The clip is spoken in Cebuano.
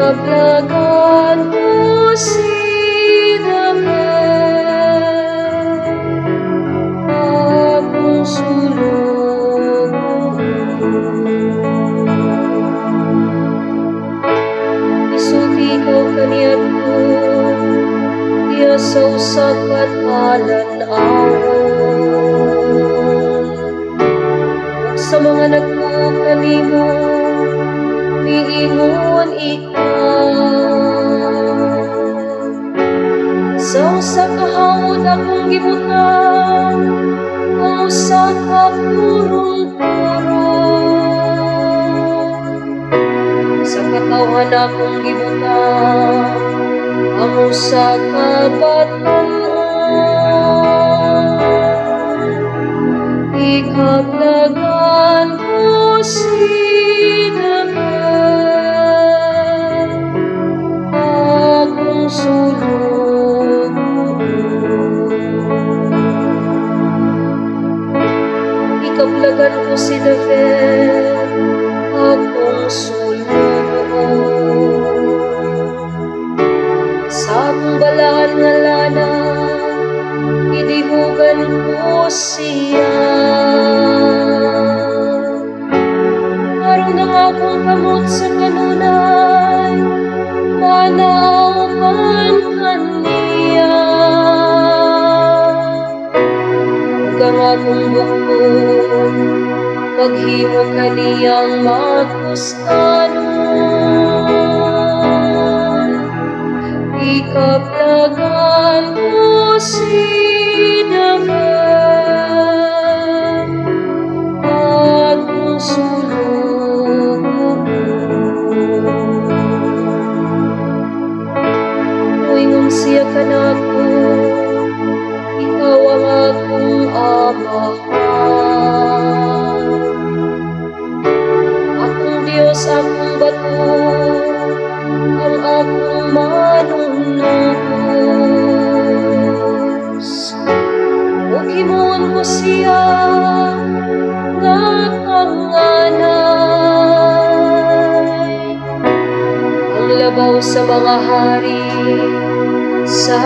Ikaplagan ko si David, akong sulugoon. Isulti ikaw kaniadto diha sa usa ka talan-awon ug sa mga nagtuo kanimo miingon ikaw, "Sa usa ka hawod akong gibutang ang usa ka purong-puro. Sa katawhan akong gibutang ang usa ka batan-on. Ikaplagan ko si David, akong sulugoon. Ikaplagan ko si David, akong sulugoon. Sa akong balaan nga lana, gidihugan ko siya. Aron ang akong kamot sa kanunay manaupan kaniya ug ang akong bukog maghimo kaniyang makustanon. Ikaplagan ko si David, akong sulugoon." Moingon siya kanako, "Ikaw ang akong Amahan. Akong Dios, akong bato, ang akong manunubos. Ug himuon ko siya nga panganay, ang labaw sa mga hari sa